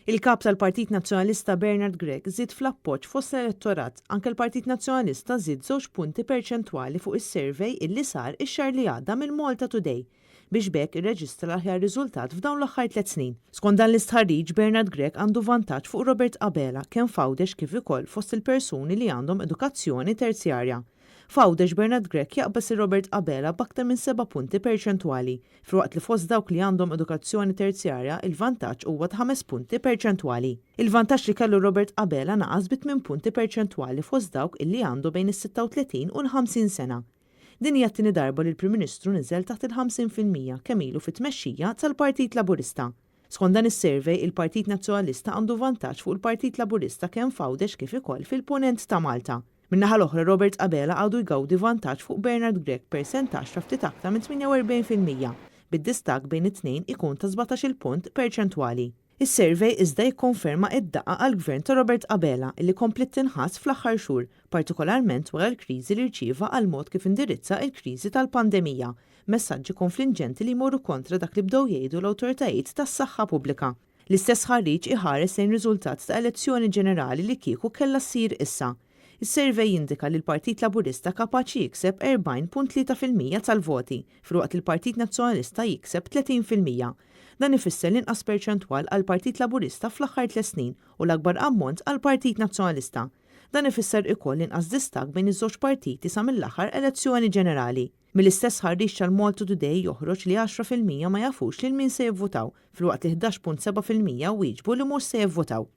Il-Kap tal-Partit Nazzjonalista Bernard Grech żied fl-appoġġ fost l-elettorat, anke l-Partit Nazzjonalista żied żewġ punti perċentwali fuq is-survey illi sar ix-xahar li għadda minn Malta Today, biex b'hekk irreġistra l-aħjar riżultat f'dawn l-aħħar tlett snin. Skont dan l-istħarriġ, Bernard Grech għandu vantaġġ fuq Robert Abela kemm f'Għawdex kif ukoll fost il-persuni li għandhom edukazzjoni terzjarja. F'Għawdex Bernard Grech jaqbeż lil Robert Abela b'aktar minn seba' punti perċentwali, filwaqt li fost dawk li għandhom edukazzjoni terzjarja il-vantaġġ huwa ta' ħames punti perċentwali. Il-vantaġġ li kellu Robert Abela naqas bi tmien punti perċentwali fost dawk illi għandu bejn is-36 u l-50 sena. Din hija t-tieni darba li l-Prim Ministru niżel taħt il-50% kemm ilu fit-tmexxija tal-Partit Laburista. Skont dan is-survey, il-Partit Nazzjonalista għandu vantaġġ fuq il-Partit Laburista kemm f'Għawdex kif ukoll fil-Punent ta' Malta. Min-naħa l-oħra Robert Abela għadu jgawdi vantaġġ fuq Bernard Grech b'persentaġġ ta' ftit aktar minn 48%, bid-distakk bejn it-tnejn ikun ta' 17-il punt perċentwali. Is-survey iżda jikkonferma id-daqqa għall-Gvern ta' Robert Abela illi kompliet tinħass fl-aħħar xhur, partikolarment wara l-kriżi li rċieva għall-mod kif indirizza l-kriżi tal-pandemija, messaġġi konflinġenti li jmorru kontra dak li bdew jgħidu l-awtoritajiet tas-saħħa pubblika. L-istess stħarriġ iħares lejn riżultat ta' elezzjoni ġenerali li kieku kellha ssir issa. Is-survey jindika li l-Partit Laburista kapaċi jikseb 40.3% tal-voti, filwaqt li l-Partit Nazzjonalista jikseb 30%. Dan ifisser l-inqas perċentwal għall-Partit Laburista fl-aħħar tliet snin u l-akbar ammont għall-Partit Nazzjonalista. Dan ifisser ukoll l-inqas distakk bejn iż-żewġ partiti sa mill-aħħar elezzjoni ġenerali. Mill-istess stħarriġ tal-Malta Today joħroġ li 10% ma jafux lil min se jivvutaw, filwaqt li 11.7% wieġbu li mhux se jivvutaw.